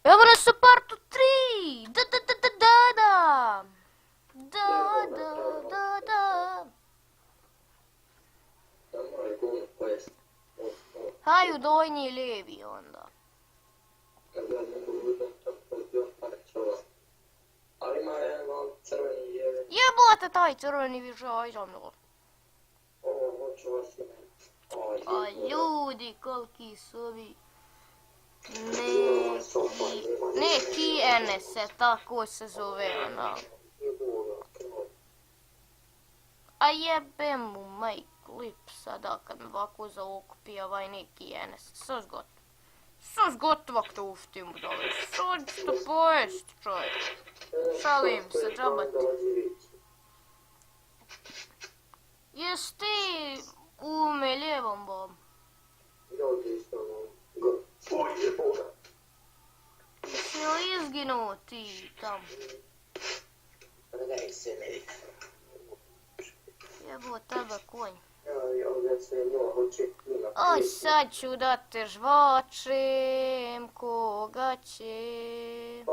Evo nas u partu 3! Da! Da. Haju donji i lijevi onda. Ali ima jedan crveni jedan. Jebote taj crveni više, aj za mnom. Ovo hoću vas imati. A ljudi, koliki su ovi. Neki Enese, tako se zove ona. A jebem mu majku lip sada kad me ovako zaokupi ovaj neki Enes. Sos gotova krufti mu dole. Sad što pojest čovječ. Šalim se, džabati. Jes ti u me lijevom bom? Jesi li izginuo ti tam? Jebo tebe konj. Aj sad ću da te žvačem, koga će...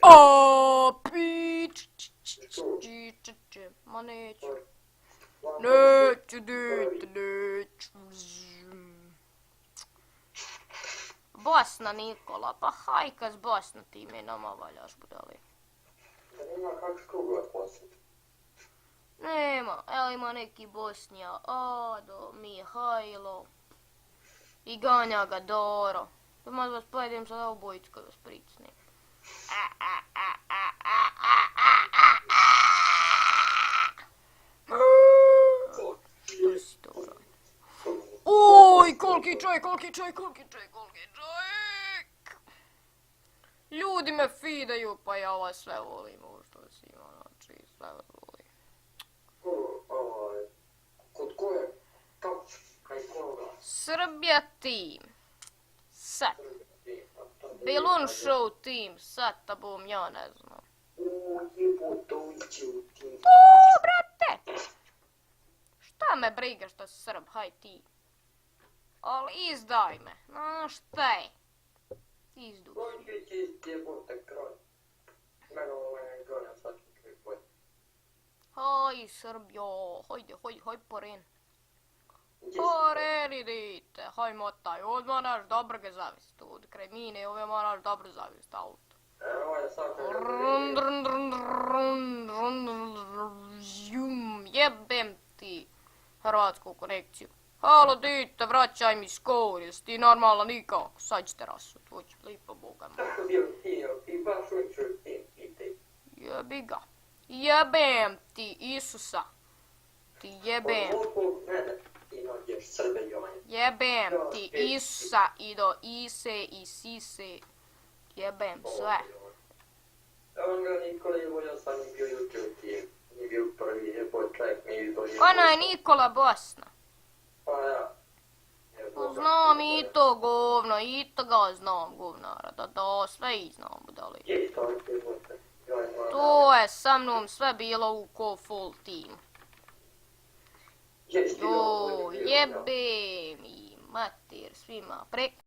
O, pič, ma neću. Neću, neću. Bosna Nikola, pa hajka s Bosna ti me nama valjaš budali. Nema kak skugla poslije. Nema, evo ima neki Bosnija, Ado, Mihajlo i ganja ga Doro. Da možda vas pojedem sad obojicu kada vas pricnem. Što si to uradio? Oj, koliki čovjek! Ljudi me fidaju, pa ja vas sve volim, ovo što vas ima, znači sve vas volim. Kod koje? Kako? Kaj koga? Srbija tim. Sad. Belun show tim, sad ta bom, ja ne znam. Jebote, uđi u tim. Brate! Šta me briga što si Srb, haj ti. Ali izdaj me, no šta je? Izdu. Uđi ti jebote kroj. Mene ovo je gona svaki kroj. Haj Srbjo, hoj poren. Poren idite, haj motaj, odmah naš dobrge zavist. Od kraj mine, ove ma naš dobro zavist auto. Evo je svaki Jebem ti hrvatsku konekciju. Halo dite, vraćaj mi skor, jesi ti normalna nikako, sad ćete rasut, hoće lipa boga moja. Kako bio htio i baš uđu u tim i ti. Jebi ga. Jebem ti Isusa. Ti jebem. Od mene ti nađeš Srbe Jovanje. Jebem ti Isusa i do Ise i Sise. Jebem sve. Onda Nikola je volio sam bio juče u tim. Nije bio prvi jebot čovjek mi izdođe. Ona je Nikola Bosna. Pa ja. Znam i to govno, i to ga znam govnara. Da, sve i znam budali. Je to jebote. To je sa mnom sve bilo u ko full team. Jo, jebem i mater svima preko.